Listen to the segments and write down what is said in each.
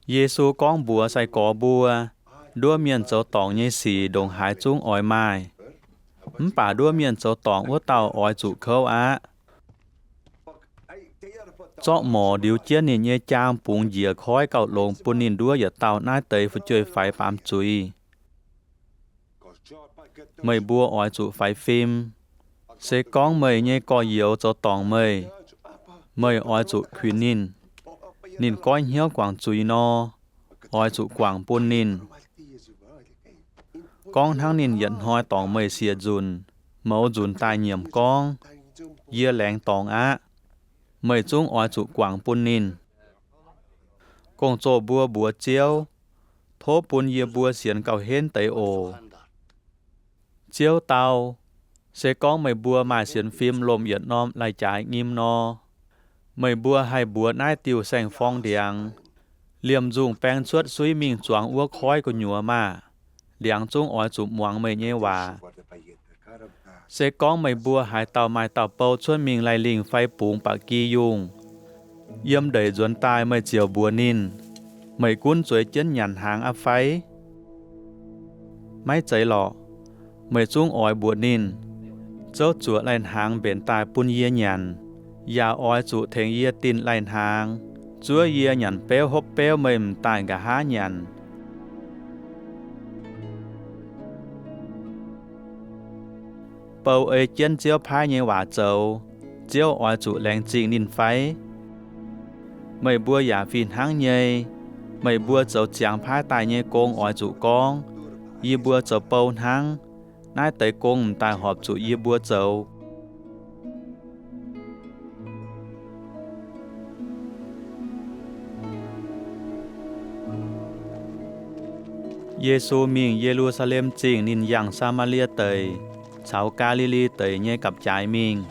Yesu gorngv mbuox sai-gorx mbuo, nduov mienh zoux dorngc nyei sic ndongc haaix zungv oix maaih, mv baac nduov mienh zoux dorngc wuov dauh oix zuqc kouv aqv. Zorqv morc ndiux jienv ninh nyei jaang bungx njiec koiv gauh longx bun ninh nduov yietc dauh naaiv deix fu'jueiv-faix baamz zuiz. Meih mbuo oix zuqc faix fim. Se gorngv meih nyei gorx-youz zoux dorngc meih, meih oix zuqc kuinx ninh. Ninh goiv hnyouv guangc zuiz nor, oix zuqc guangc bun ninh. Gorngv hnangv ninh yietc hnoi dorngc meih siec nzunc, mouz nzunc daaih nyiemc gorngv, Yie laengz dorngx aqv, meih zungv oix zuqc guangc bun ninh. Gong-zoh mbuo mbuox Ziouv, Tov bun yie mbuo sienx gauh henv deix oc. Ziouv dau, Se gorngv meih mbuo maaih sienx fim lomh yietc norm lai-jaaix nyim nor, meih mbuo haih mbuox naaiv diuh saeng-forng ndiangx, Liemh nzungh baeng cuotv suiv mingh zuangx wuov koiv gu'nyuoz maah! Ndiangx zungv oix zuqc muangx meih nyei waac. Se gorngv meih mbuo haaix dauh maaih dauh bou cuotv mingh laih lingh fai bungx ba'gi yungh, yiem ndeic nzuonx daaih meih ziouc mbuox ninh, Meih gunv zueiz jienv nyanc hnaangx aqv fai? Maiv zeiz lorqc. Meih zungv oix mbuox ninh, Zouv zuoqc lai-hnaangx mbenc daaih bun yie nyanc, yaac oix zuqc tengx yie dinh lai-hnaangx, zuov yie nyanc beuv hopv beuv meih m'daaih nqa'haav nyanc. Bou ei jienv Ziouv paaiv nyei waac zoux, Ziouv oix zuqc laengz zingh ninh fai? Meih mbuo yaac fih hnangv nyei. Meih mbuo zoux ziangx paaiv daaih nyei gong oix zuqc gorngv, Yie mbuo zoux bou hnangv. Naaiv deix gong m'daaih horpc zuqc yie mbuo zoux. Yesu mingh Ye^lu^saa^lem Zingh ninh yangh Saa^maa^lie Deic caux Gaa^li^li Deic nyei gapv-jaaix mingh.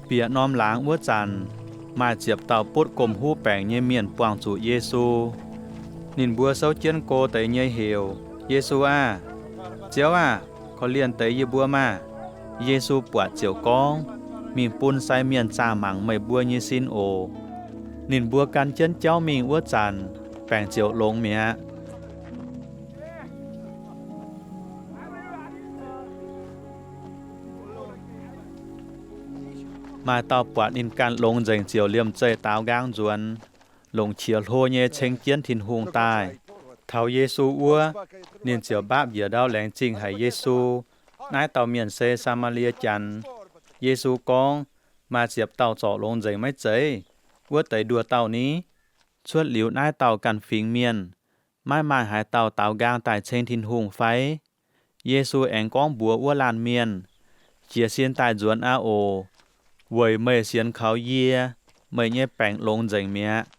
Bieqc norm laangz wuov zanc, maaih ziepc dauh butv gomh huv baengc nyei mienh buangh zuqc Yesu. Ninh mbuo souv jienv go deix nyei heuc, Yesu aah! Ziouv aah! Korv-lienh deix yie mbuo maah! Yesu buatc ziouc gorngv, Mingh bun sai mienh zaah mangc meih mbuo nyei sin oc. Ninh mbuo gan jienv jauv mingh wuov zanc, baengc ziouc longx mi'aqv. Maaih dauh buatc ninh ganh longx nzengc ziouc liemh zeih daaux nqaang nzuonx, longc qiex hlo nyei ceng jienv Tin-Hungh daaih. Taux Yesu wuov, ninh ziouc mbaapv njiec ndau laengz zingh haic Yesu. Naaiv dauh mienh se Saa^maa^lie Janx. Yesu gorngv, Maaih ziepc dauh zorc longx nzengc maiv zeiz? Wuov deix nduoh dauh ni? Cuotv liuz naaiv dauh ganh fingx mienh, maiv maaih haaix dauh daaux nqaang daaih ceng Tin-Hungh fai? Yesu aengx gorngv mbuox wuov laanh mienh, Jiez sin daaih nzuonx aqv oc. Weic meih sienx kaux yie, meih nyei baengc longx nzengc mi'aqv.